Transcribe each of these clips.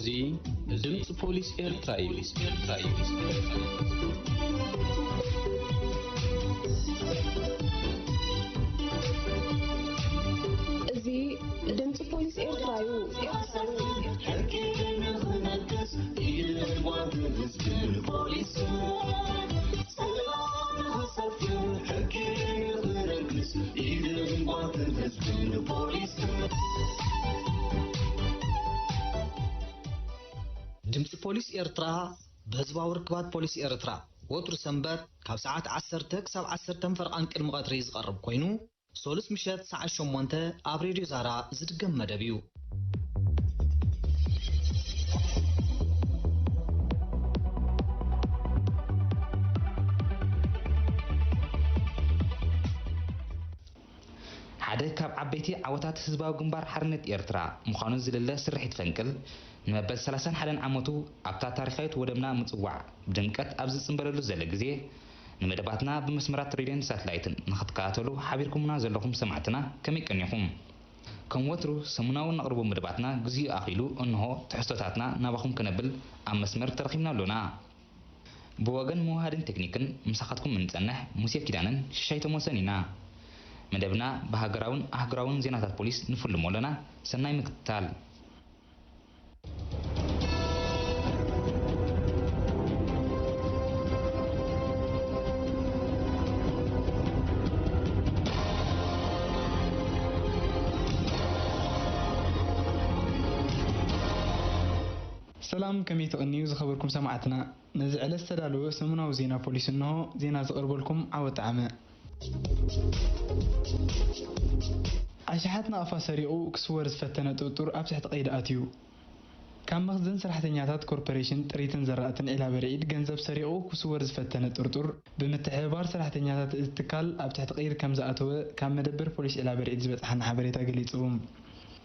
እዚ ድምፂ ፖሊስ ኤርትራ እዩ። እዚ ድምፂ ፖሊስ ኤርትራ እዩ። ሕጊ ንኽነግስ ኢድን ጓንትን ህዝብን ፖሊስን ሰላም ንኽሰፍን። ሕጊ ንኽነግስ ኢድን ጓንትን ህዝብን ፖሊስን። ድምፂ ፖሊስ ኤርትራ ብህዝባዊ ርክባት ፖሊስ ኤርትራ ወትሩ ሰንበት ካብ ሰዓት ዓሰርተ ክሳብ ዓሰርተ ፈርቓን ቅድሚ ቀትሪ ዝቐርብ ኮይኑ፣ ሶሉስ ምሸት ሰዓት ሸሞንተ ኣብ ሬድዮ ዛራ ዝድገም መደብ እዩ። ሓደ ካብ ዓበይቲ ዓወታት ህዝባዊ ግንባር ሓርነት ኤርትራ ምዃኑ ዝልለ ስርሒት ፈንቅል፣ ንመበል ሰላሳን ሓደን ዓመቱ ኣብታ ታሪኻዊት ወደብና ምጽዋዕ ብድምቀት ኣብ ዝጽንበለሉ ዘሎ ግዜ፣ ንመደባትና ብመስመራት ሬድዮን ሳትላይትን ንኽትከታተሉ ሓቢርኩምና ዘለኹም ሰማዕትና ከመይ ቀኒኹም? ከም ወትሩ ሰሙናዊ ነቕርቦ መደባትና ግዚኡ ኣኺሉ እንሆ ትሕዝቶታትና ናባኹም ከነብል ኣብ መስመር ተረኺብና ኣሎና። ብወገን መውሃድን ቴክኒክን ምሳኻትኩም እንጸንሕ ሙሴ ኪዳነን ሽሻይ ተሞሰን ኢና። መደብና ብሃገራውን ኣህጉራውን ዜናታት ፖሊስ ንፍልሞ ኣሎና። ሰናይ ምክትታል። ሰላም፣ ከመይ ትቕንዩ ዝኸበርኩም ሰማዕትና? ነዚ ዕለት ዝተዳለወ ሰሙናዊ ዜና ፖሊስ እንሆ። ዜና ዝቕርበልኩም ዓወት ጣዕመ። ኣሽሓት ናቕፋ ሰሪቑ ክስወር ዝፈተነ ጥርጡር ኣብ ትሕቲ ቀይዲ ኣትዩ። ካብ መኽዘን ሰራሕተኛታት ኮርፖሬሽን ጥሪትን ዘራእትን ዒላ በርዒድ ገንዘብ ሰሪቑ ክስወር ዝፈተነ ጥርጡር፣ ብምትሕብባር ሰራሕተኛታት እቲ ትካል ኣብ ትሕቲ ቀይዲ ከም ዝኣተወ ካብ መደበር ፖሊስ ዒላ በርዒድ ዝበጽሓና ሓበሬታ ገሊጹ።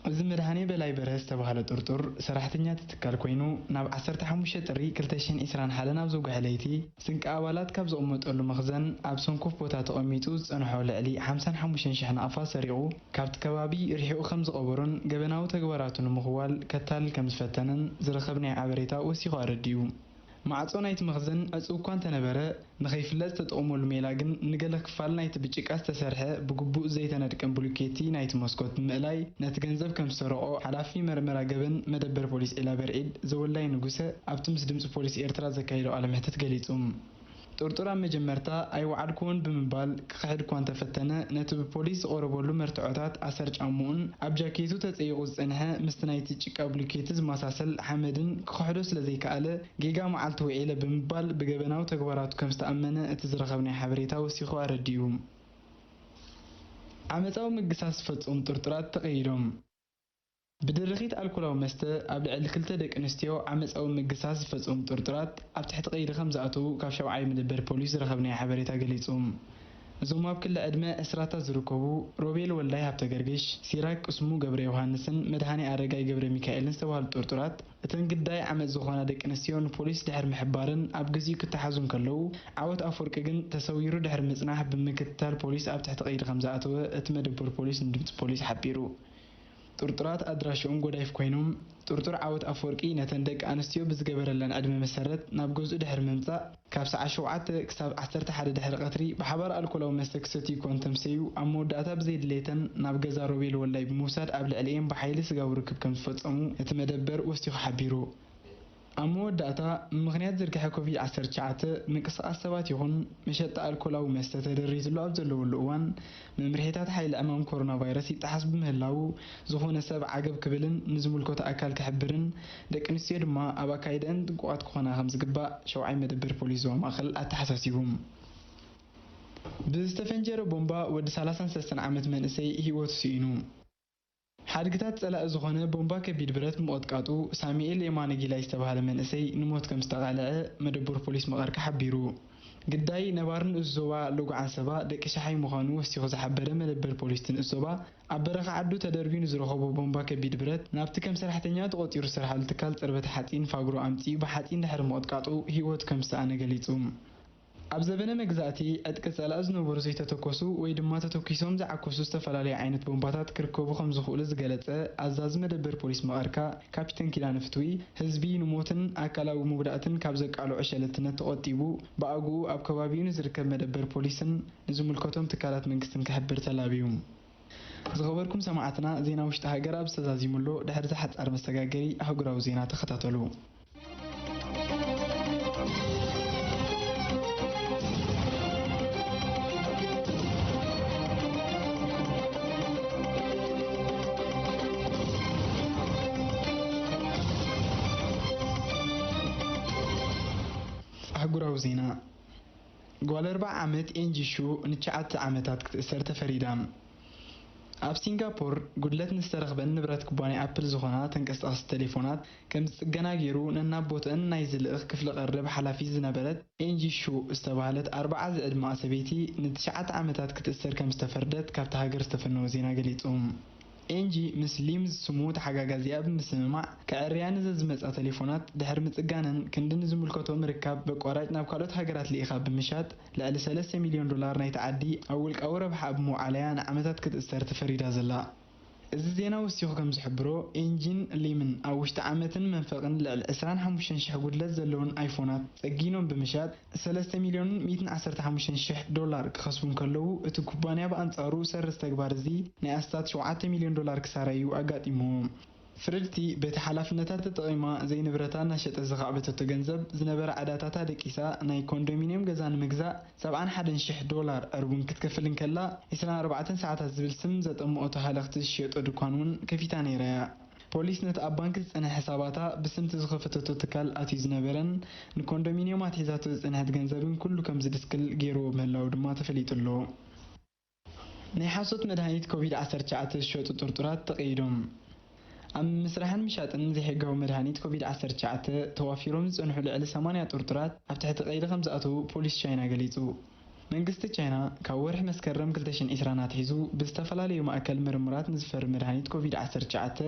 እዚ መድሃኔ በላይ በርሀ ዝተባህለ ጥርጡር፣ ሰራሕተኛ እቲ ትካል ኮይኑ፣ ናብ ዓሰርተ ሓሙሽተ ጥሪ ክልተ ሽሕን ዕስራን ሓደ ናብ ዘውግሐ ለይቲ፣ ስንቂ ኣባላት ካብ ዝቕመጠሉ መኽዘን ኣብ ሰንኮፍ ቦታ ተቐሚጡ ዝጸንሖ ልዕሊ ሓምሳን ሓሙሽተን ሽሕ ናቕፋ ሰሪቑ፣ ካብቲ ከባቢ ርሒቑ ከም ዝቐበሮን ገበናዊ ተግባራቱ ንምኽዋል ከታልል ከም ዝፈተነን ዝረኸብናዮ ሓበሬታ ወሲኹ ኣረዲኡ። ማዕጾ ናይቲ መኽዘን ዕጹው እኳ እንተነበረ፣ ንኸይፍለጥ ዝተጠቕመሉ ሜላ ግን፣ ንገለ ክፋል ናይቲ ብጭቃ ዝተሰርሐ፣ ብግቡእ ዘይተነድቀን ብሉኬቲ ናይቲ መስኮት ብምእላይ፣ ነቲ ገንዘብ ከም ዝሰረቖ፣ ሓላፊ መርመራ ገበን መደበር ፖሊስ ዒላ በርዒድ፣ ዘወላይ ንጉሰ፣ ኣብቲ ምስ ድምጺ ፖሊስ ኤርትራ ዘካየዶ ቃለ መሕትት ገሊጹ። ጥርጡር ኣብ መጀመርታ ኣይወዓልኩዎን ብምባል ክኽሕድ እኳ እንተፈተነ፣ ነቲ ብፖሊስ ዝቐረበሉ መርትዖታት ኣሰር ጫምኡን ኣብ ጃኬቱ ተጸይቑ ዝጸንሐ ምስቲ ናይቲ ጭቃ ብሉኬቲ ዝመሳሰል ሓመድን ክኽሕዶ ስለ ዘይከኣለ፣ ጌጋ መዓልቲ ውዒለ ብምባል ብገበናዊ ተግባራቱ ከም ዝተኣመነ እቲ ዝረኸብናዮ ሓበሬታ ወሲኹ ኣረዲኡ። ዓመጻዊ ምግሳስ ዝፈጸሙ ጥርጡራት ተቐይዶም። ብድርኺት ኣልኮላዊ መስተ ኣብ ልዕሊ ክልተ ደቂ ኣንስትዮ ዓመጻዊ ምግሳስ ዝፈጸሙ ጥርጡራት ኣብ ትሕቲ ቀይዲ ከም ዝኣተዉ ካብ ሻውዓይ መደበር ፖሊስ ዝረኸብናዮ ሓበሬታ ገሊጹ። እዞም ኣብ ክሊ ዕድመ ዕስራታት ዝርከቡ ሮቤል ወልዳይ ሃብተ ገርግሽ፣ ሲራክ ቅስሙ ገብረ ዮሃንስን መድሃኔ ኣረጋይ ገብረ ሚካኤልን ዝተባህሉ ጥርጡራት፣ እተን ግዳይ ዓመጽ ዝኾና ደቂ ኣንስትዮ ንፖሊስ ድሕሪ ምሕባረን ኣብ ግዚኡ ክተሓዙ እንከለዉ፣ ዓወት ኣፈወርቂ ግን ተሰዊሩ ድሕሪ ምጽናሕ ብምክትታል ፖሊስ ኣብ ትሕቲ ቀይዲ ከም ዝኣተወ እቲ መደበር ፖሊስ ንድምጺ ፖሊስ ሓቢሩ። ጥርጡራት ኣድራሽኦም ጎዳይፍ ኮይኖም፣ ጥርጡር ዓወት ኣፈወርቂ ነተን ደቂ ኣንስትዮ ብዝገበረለን ዕድመ መሰረት ናብ ገዝኡ ድሕሪ ምምጻእ፣ ካብ ሰዓት ሸውዓተ ክሳብ ዓሰርተ ሓደ ድሕሪ ቀትሪ ብሓባር ኣልኮላዊ መስተ ክሰትዩ እኳ እንተምሰዩ፣ ኣብ መወዳእታ ብዘይድሌተን ናብ ገዛ ሮቤል ወልዳይ ብምውሳድ ኣብ ልዕሊኤን ብሓይሊ ስጋዊ ርክብ ከም ዝፈጸሙ እቲ መደበር ወሲኹ ሓቢሩ። ኣብ መወዳእታ፣ ምኽንያት ዝርግሐ ኮቪድ ዓሰርተ ትሽዓተ፣ ምንቅስቓስ ሰባት ይኹን መሸጣ ኣልኮላዊ መስተ ተደሪትሉ ኣብ ዘለወሉ እዋን፣ መምርሒታት ሓይሊ ዕማም ኮሮና ቫይረስ ይጠሓስ ብምህላዉ፣ ዝኾነ ሰብ ዓገብ ክብልን ንዝምልከቶ ኣካል ክሕብርን፣ ደቂ ኣንስትዮ ድማ ኣብ ኣካይደአን ጥንቁቓት ክኾና ከም ዝግባእ ሸውዓይ መደበር ፖሊስ ዞባ ማእኸል ኣተሓሳሲቡ። ብዝተፈንጀረ ቦምባ ወዲ ሰላሳን ሰለስተን ዓመት መንእሰይ ህይወቱ ስኢኑ። ሓድግታት ጸላኢ ዝኾነ ቦምባ ከቢድ ብረት ምቕጥቃጡ ሳሙኤል የማነ ጊላይ ዝተባህለ መንእሰይ ንሞት ከም ዝተቓልዐ መደበር ፖሊስ መቐርካ ሓቢሩ። ግዳይ ነባሪ ንኡስ ዞባ ሎጉ ዓንሰባ ደቂ ሸሓይ ምዃኑ ወሲኹ ዝሓበረ መደበር ፖሊስ እቲ ንኡስ ዞባ፣ ኣብ በረኻ ዓዱ ተደርብዩ ንዝረኸቦ ቦምባ ከቢድ ብረት ናብቲ ከም ሰራሕተኛ ተቖጺሩ ዝሰርሓሉ ትካል ጽርበት ሓጺን ፋግሮ ኣምጺኡ ብሓጺን ድሕሪ ምቕጥቃጡ ህይወቱ ከም ዝሰኣነ ገሊጹ። ኣብ ዘበነ መግዛእቲ ዕጥቂ ጸላኢ ዝነበሩ ዘይተተኮሱ ወይ ድማ ተተኪሶም ዝዓኮሱ ዝተፈላለዩ ዓይነት ቦምባታት ክርከቡ ከም ዝኽእሉ ዝገለጸ ኣዛዚ መደበር ፖሊስ መቐርካ ካፒተን ኪዳነ ፍትዊ፣ ህዝቢ ንሞትን ኣካላዊ መጉዳእትን ካብ ዘቃልዑ ሸለልትነት ተቖጢቡ ብኣግኡ ኣብ ከባቢኡ ንዝርከብ መደበር ፖሊስን ንዝምልከቶም ትካላት መንግስትን ክሕብር ተላብዩ። ዝኸበርኩም ሰማዕትና፣ ዜና ውሽጢ ሃገር ኣብ ዝተዛዚሙሉ ድሕሪ ዝሓጻር መሰጋገሪ ኣህጉራዊ ዜና ተኸታተሉ። ኣህጉራዊ ዜና። ጓል ኣርብዓ ዓመት ኤንጂ ሹ ንትሽዓተ ዓመታት ክትእሰር ተፈሪዳ። ኣብ ሲንጋፖር ጉድለት ንዝተረኽበን ንብረት ኩባንያ ኣፕል ዝኾና ተንቀሳቐስቲ ቴሌፎናት ከም ዝጽገና ገይሩ ነናብ ቦትአን ናይ ዝልእኽ ክፍሊ ቀረብ ሓላፊት ዝነበረት ኤንጂ ሹ ዝተባህለት ኣርብዓ ዝዕድመኣ ሰበይቲ ንትሽዓተ ዓመታት ክትእሰር ከም ዝተፈርደት ካብታ ሃገር ዝተፈነወ ዜና ገሊጹ። ኤንጂ ምስ ሊም ዝስሙ ተሓጋጋዚኣ ብምስምማዕ ከዐርያ ንዘዝመጻ ቴሌፎናት ድሕሪ ምጽጋነን ክንዲ ንዝምልከቶ ምርካብ በቋራጭ ናብ ካልኦት ሃገራት ልኢኻ ብምሻጥ ልዕሊ ሰለስተ ሚልዮን ዶላር ናይቲ ዓዲ ኣብ ውልቃዊ ረብሓ ብምውዓለያ ንዓመታት ክትእሰር ተፈሪዳ ዘላ። እዚ ዜና ወሲኹ ከም ዝሕብሮ፣ ኤንጂን ሊምን ኣብ ውሽጢ ዓመትን መንፈቕን ልዕሊ ዕስራን ሓሙሽተን ሽሕ ጉድለት ዘለውን ኣይፎናት ጸጊኖም ብምሻጥ ሰለስተ ሚልዮን ሚእትን ዓሰርተ ሓሙሽተን ሽሕ ዶላር ክኸስቡ እንከለዉ፣ እቲ ኩባንያ ብኣንጻሩ ሰርዝ ተግባር እዚ ናይ ኣስታት ሸውዓተ ሚልዮን ዶላር ክሳራ እዩ ኣጋጢምዎ። ፍርድቲ በቲ ሓላፍነታት ተጠቒማ ዘይንብረታ እናሸጠ ዘኻዕበተቶ ገንዘብ ዝነበረ ዕዳታት ኣደቂሳ ናይ ኮንዶሚንየም ገዛ ንምግዛእ ሰብዓን ሓደን ሽሕ ዶላር ዕርቡን ክትከፍል እንከላ፣ ዕስራን ኣርባዕተን ሰዓታት ዝብል ስም ዘጠምቐቶ ሃለኽቲ ዝሸየጦ ድኳን እውን ከፊታ ነይራ እያ። ፖሊስ ነቲ ኣብ ባንክ ዝጸንሐ ሕሳባታ ብስምቲ ዝኸፈተቶ ትካል ኣትዩ ዝነበረን ንኮንዶሚንየም ኣትሒዛቶ ዝጸንሐት ገንዘብን ኩሉ ከም ዝድስክል ገይርዎ ምህላዉ ድማ ተፈሊጡ ኣሎ። ናይ ሓሶት መድሃኒት ኮቪድ ዓሰርተ ትሽዓተ ዝሸጡ ጥርጡራት ተቐይዶም። ኣብ ምስራሕን ምሻጥን ዘይሕጋዊ መድሃኒት ኮቪድ ዓሰርተ ትሽዓተ ተዋፊሮም ዝጸንሑ ልዕሊ ሰማንያ ጥርጡራት ኣብ ትሕቲ ቀይዲ ከም ዝኣተዉ ፖሊስ ቻይና ገሊጹ። መንግስቲ ቻይና ካብ ወርሒ መስከረም ክልተ ሽሕን ዕስራን ኣትሒዙ ብዝተፈላለዩ ማእከል ምርምራት ንዝፈሪ መድሃኒት ኮቪድ ዓሰርተ ትሽዓተ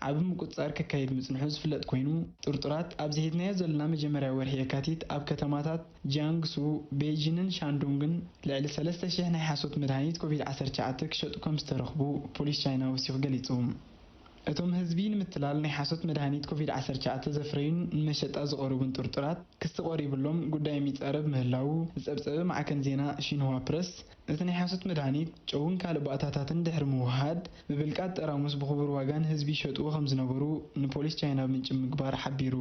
ዓቢ ምቁጽጻር ከካይድ ምጽንሑ ዝፍለጥ ኮይኑ፣ ጥርጡራት ኣብዚ ሒዝናዮ ዘለና መጀመርያ ወርሒ የካቲት ኣብ ከተማታት ጂያንግሱ፣ ቤይጂንን ሻንዶንግን ልዕሊ ሰለስተ ሽሕ ናይ ሓሶት መድሃኒት ኮቪድ ዓሰርተ ትሽዓተ ክሸጡ ከም ዝተረኽቡ ፖሊስ ቻይና ወሲኹ ገሊጹ። እቶም ህዝቢ ንምትላል ናይ ሓሶት መድሃኒት ኮቪድ ዓሰርተ ትሽዓተ ዘፍረዩን ንመሸጣ ዝቐረቡን ጥርጡራት ክሲ ቀሪብሎም ጉዳዮም ይጻረብ ምህላዉ ዝጸብጸበ ማዕከን ዜና ሺንሁዋ ፕረስ፣ እቲ ናይ ሓሶት መድሃኒት ጨውን ካልእ ባእታታትን ድሕሪ ምውሃድ ብብልቃጥ ጠራሙስ ብኽቡር ዋጋ ንህዝቢ ይሸጥዎ ከም ዝነበሩ ንፖሊስ ቻይና ምንጪ ምግባር ሓቢሩ።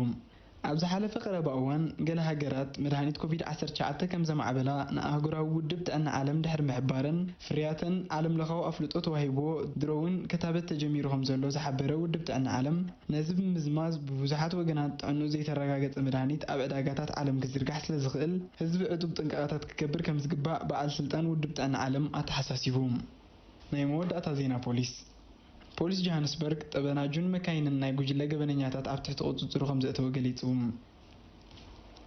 ኣብ ዝሓለፈ ቀረባ እዋን፣ ገለ ሃገራት መድሃኒት ኮቪድ ዓሰርተ ትሽዓተ ከም ዘማዕበላ ንኣህጉራዊ ውድብ ጥዕና ዓለም ድሕሪ ምሕባረን፣ ፍርያተን ዓለም ለኻዊ ኣፍልጦ ተዋሂብዎ፣ ድሮ እውን ክታበት ተጀሚሩ ከም ዘሎ ዝሓበረ ውድብ ጥዕና ዓለም፣ ነዚ ብምዝማዝ ብብዙሓት ወገናት ጥዕንኡ ዘይተረጋገጸ መድሃኒት ኣብ ዕዳጋታት ዓለም ክዝርጋሕ ስለ ዝኽእል፣ ህዝቢ ዕቱብ ጥንቃቐታት ክገብር ከም ዝግባእ በዓል ስልጣን ውድብ ጥዕና ዓለም ኣተሓሳሲቡ። ናይ መወዳእታ ዜና ፖሊስ። ፖሊስ ጆሃንስበርግ ጠበናጁን መካይንን ናይ ጉጅለ ገበነኛታት ኣብ ትሕቲ ቁጽጽሩ ከም ዘእተወ ገሊጹ።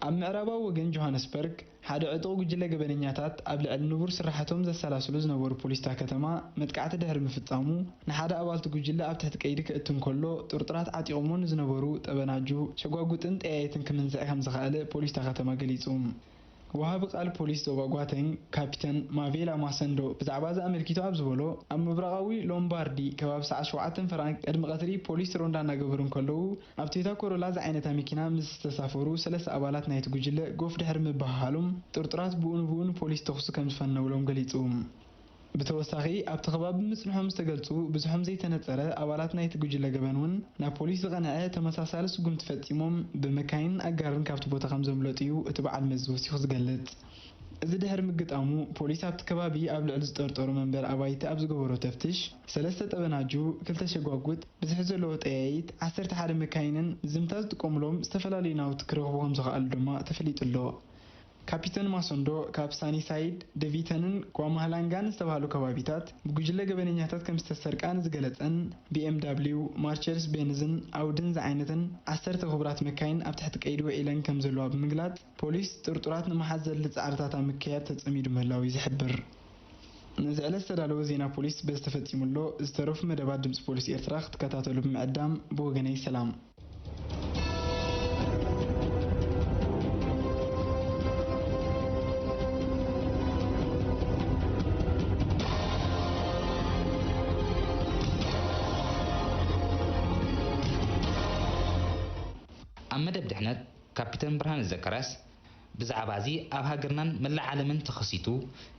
ኣብ ምዕራባዊ ወገን ጆሃንስበርግ፣ ሓደ ዕጡቕ ጉጅለ ገበነኛታት ኣብ ልዕሊ ንቡር ስራሕቶም ዘሰላስሉ ዝነበሩ ፖሊስታ ከተማ መጥቃዕቲ ድሕሪ ምፍጻሙ፣ ንሓደ ኣባልቲ ጉጅለ ኣብ ትሕቲ ቀይዲ ከእቱ እንከሎ፣ ጥርጡራት ዓጢቖሞ ንዝነበሩ ጠበናጁ፣ ሸጓጉጥን ጠያይትን ክምንዝዕ ከም ዝኸኣለ ፖሊስታ ከተማ ገሊጹ። ወሃቢ ቃል ፖሊስ ዞባ ጓተንግ ካፒተን ማቬላ ማሰንዶ ብዛዕባ እዚ ኣመልኪቱ ኣብ ዝበሎ፣ ኣብ ምብራቓዊ ሎምባርዲ ከባቢ ሰዓት ሸውዓተ ፈረቓ ቅድሚ ቀትሪ ፖሊስ ሮንዳ እናገበሩ እንከለዉ፣ ኣብ ቶዮታ ኮሮላ ዝዓይነታ መኪና ምስ ዝተሳፈሩ ሰለስተ ኣባላት ናይቲ ጉጅለ ጎፍ ድሕሪ ምብህሃሎም፣ ጥርጡራት ብኡ ንብኡ ንፖሊስ ተኹሲ ከም ዝፈነውሎም ገሊጹ። ብተወሳኺ፣ ኣብቲ ከባቢ ምጽንሖም ዝተገልጹ ብዙሖም ዘይተነጸረ ኣባላት ናይቲ ጉጅለ ገበን እውን ናብ ፖሊስ ዝቐንዐ ተመሳሳሊ ስጉምቲ ፈጺሞም ብመካይንን ኣጋርን ካብቲ ቦታ ከም ዘምለጡ እዩ እቲ በዓል መዚ ወሲኹ ዝገልጽ። እዚ ድሕሪ ምግጣሙ፣ ፖሊስ ኣብቲ ከባቢ ኣብ ልዕሊ ዝጠርጠሩ መንበሪ ኣባይቲ ኣብ ዝገበሮ ተፍትሽ፣ ሰለስተ ጠበናጁ፣ ክልተ ሸጓጉጥ፣ ብዝሒ ዘለዎ ጠያይት፣ ዓሰርተ ሓደ መካይንን ዝምታ ዝጥቀሙሎም ዝተፈላለዩ ናውቲ ክረኽቡ ከም ዝኸኣሉ ድማ ተፈሊጡ ኣሎ። ካፒተን ማሶንዶ ካብ ሳኒሳይድ፣ ደቪተንን ጓማህላንጋን ዝተባህሉ ከባቢታት ብጉጅለ ገበነኛታት ከም ዝተሰርቃ ንዝገለጸን ቢ ኤም ዳብሊው፣ ማርቸድስ ቤንዝን ኣውድን ዝዓይነተን ዓሰርተ ክቡራት መካይን ኣብ ትሕቲ ቀይዲ ውዒለን ከም ዘለዋ ብምግላጽ፣ ፖሊስ ጥርጡራት ንምሓዝ ዘድሊ ጻዕርታት ኣብ ምክያድ ተጸሚዱ ምህላዉ እዩ ዝሕብር። ነዚ ዕለት ዝተዳለወ ዜና ፖሊስ በዚ ተፈጺሙ ኣሎ። ዝተረፉ መደባት ድምጺ ፖሊስ ኤርትራ ክትከታተሉ ብምዕዳም ብወገነይ ሰላም። ኣብ መደብ ድሕነት ካፒተን ብርሃነ ዘካርያስ ብዛዕባ እዚ ኣብ ሃገርናን መላእ ዓለምን ተኸሲቱ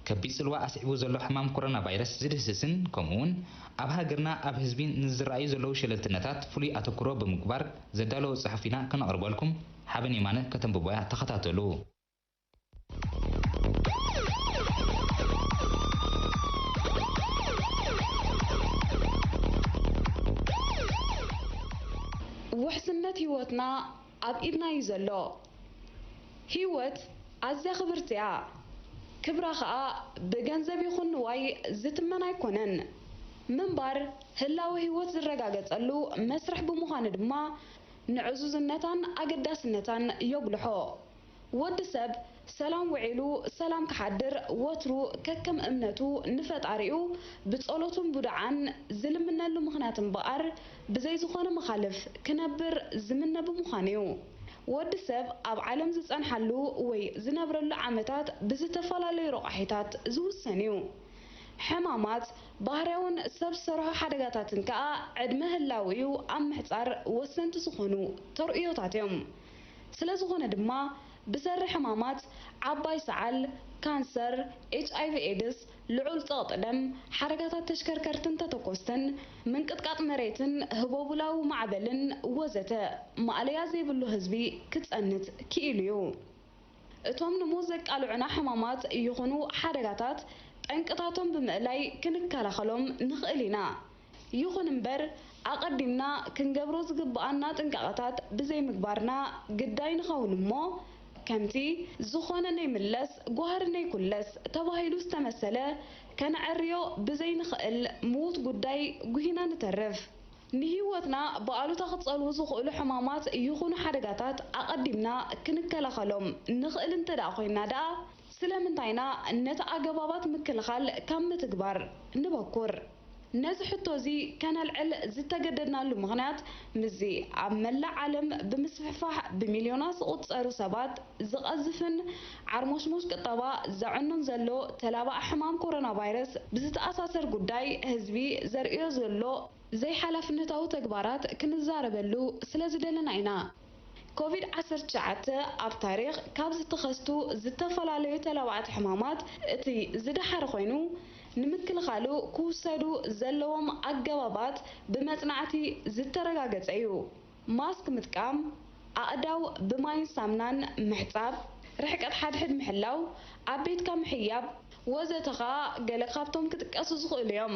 ከቢድ ጽልዋ ኣስዒቡ ዘሎ ሕማም ኮሮና ቫይረስ ዝድህስስን፣ ከምኡውን ኣብ ሃገርና ኣብ ህዝቢ ንዝረኣዩ ዘለዉ ሸለልትነታት ፍሉይ ኣተኩሮ ብምግባር ዘዳለዎ ጽሑፍ ኢና ከነቕርበልኩም። ሓበን የማነ ከተንብቦያ፣ ተኸታተሉ። ውሕስነት ህይወትና ኣብ ኢድና እዩ ዘሎ። ህይወት ኣዝያ ክብርቲ እያ። ክብራ ኸኣ ብገንዘብ ይኹን ንዋይ ዝትመን ኣይኮነን። ምንባር ህላወ ህይወት ዝረጋገጸሉ መስርሕ ብምዃኑ ድማ ንዕዙዝነታን ኣገዳስነታን የጉልሖ። ወዲ ሰብ ሰላም ውዒሉ ሰላም ክሓድር ወትሩ ከከም እምነቱ ንፈጣሪኡ ብጸሎቱን ብዱዓን ዝልምነሉ ምኽንያት እምበኣር ብዘይ ዝኾነ መኻልፍ ክነብር ዝምነ ብምዃኑ እዩ። ወዲ ሰብ ኣብ ዓለም ዝጸንሓሉ ወይ ዝነብረሉ ዓመታት ብዝተፈላለዩ ረቋሒታት ዝውሰን እዩ። ሕማማት ባህርያውን ሰብ ሰርሖ ሓደጋታትን ከኣ ዕድመ ህላዊኡ ኣብ ምሕጻር ወሰንቲ ዝኾኑ ተርእዮታት እዮም። ስለ ዝኾነ ድማ ብሰሪ ሕማማት ዓባይ ሰዓል፣ ካንሰር፣ ኤች ኣይ ቪ ኤድስ፣ ልዑል ጸቕጢ ደም፣ ሓደጋታት ተሽከርከርትን ተተኮስትን፣ ምንቅጥቃጥ መሬትን ህቦቡላዊ ማዕበልን ወዘተ ማእለያ ዘይብሉ ህዝቢ ክጸንት ክኢሉ እዩ። እቶም ንሞት ዘቃልዑና ሕማማት ይኹኑ ሓደጋታት ጠንቅታቶም ብምእላይ ክንከላኸሎም ንኽእል ኢና። ይኹን እምበር ኣቐዲምና ክንገብሮ ዝግብኣና ጥንቃቐታት ብዘይምግባርና ግዳይ ንኸውን እሞ፣ ከምቲ ዝኾነ ነይምለስ ጓህሪ ነይኩለስ ተባሂሉ ዝተመሰለ ከነዐርዮ ብዘይንኽእል ምዉት ጉዳይ ጉሂና ንተርፍ። ንህይወትና ብኣሉታ ክጸልዉ ዝኽእሉ ሕማማት ይኹኑ ሓደጋታት ኣቐዲምና ክንከላኸሎም ንኽእል እንተ ደኣ ኮይንና ደኣ፣ ስለምንታይ ኢና ነቲ ኣገባባት ምክልኻል ካብ ምትግባር ንበኩር? ነዚ ሕቶ እዚ ከነልዕል ዝተገደድናሉ ምኽንያት፣ ምስዚ ኣብ መላእ ዓለም ብምስፍሕፋሕ ብሚልዮናት ዝቑጸሩ ሰባት ዝቐዝፍን ዓርሞሽሞሽ ቁጠባ ዘዕኑን ዘሎ ተላባዒ ሕማም ኮሮና ቫይረስ ብዝተኣሳሰር ጉዳይ ህዝቢ ዘርእዮ ዘሎ ዘይሓላፍነታዊ ተግባራት ክንዛረበሉ ስለ ዝደለና ኢና። ኮቪድ ዓሰርተ ትሽዓተ ኣብ ታሪኽ ካብ ዝተኸስቱ ዝተፈላለዩ ተላባዕቲ ሕማማት እቲ ዝደሓረ ኮይኑ፣ ንምክልኻሉ ክውሰዱ ዘለዎም ኣገባባት ብመጽናዕቲ ዝተረጋገጸ እዩ። ማስክ ምጥቃም፣ ኣእዳው ብማይን ሳምናን ምሕጻብ፣ ርሕቀት ሓድሕድ ምሕላው፣ ኣብ ቤትካ ምሕያብ ወዘተ ኸኣ ገለ ካብቶም ክጥቀሱ ዝኽእሉ እዮም።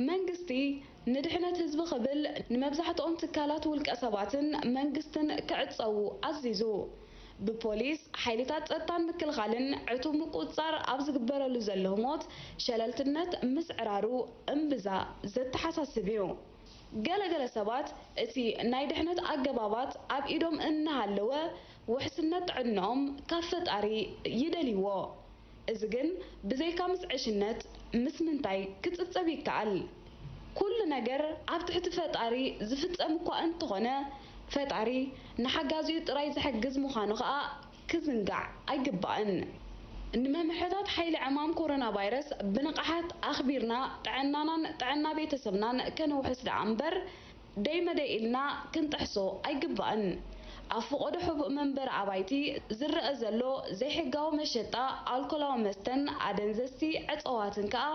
መንግስቲ ንድሕነት ህዝቢ ክብል ንመብዛሕትኦም ትካላት ውልቀ ሰባትን መንግስትን ክዕጸዉ ኣዚዙ። ብፖሊስ፣ ሓይልታት ጸጥታን ምክልኻልን ዕቱብ ምቁጽጻር ኣብ ዝግበረሉ ዘሎ ህሞት ሸለልትነት ምስዕራሩ እምብዛ ዘተሓሳስብ እዩ። ገለ ገለ ሰባት እቲ ናይ ድሕነት ኣገባባት ኣብ ኢዶም እናሃለወ ውሕስነት ጥዕንኦም ካብ ፈጣሪ ይደልይዎ። እዚ ግን ብዘይካ ምስ ዕሽነት ምስ ምንታይ ክጽብጸብ ይከኣል? ኩሉ ነገር ኣብ ትሕቲ ፈጣሪ ዝፍጸም እኳ እንተኾነ፣ ፈጣሪ ንሓጋዚኡ ጥራይ ዝሕግዝ ምዃኑ ኸኣ ክዝንጋዕ ኣይግባእን። ንመምርሕታት ሓይሊ ዕማም ኮሮና ቫይረስ ብንቕሓት ኣኽቢርና ጥዕናናን ጥዕና ቤተሰብናን ከነውሕስ ደኣ እምበር፣ ደይ መደይ ኢልና ክንጥሕሶ ኣይግባእን። ኣብ ፈቐዶ ሕቡእ መንበሪ ኣባይቲ ዝረኣ ዘሎ ዘይሕጋዊ መሸጣ ኣልኮላዊ መስተን ኣደንዘዝቲ ዕጸዋትን ከኣ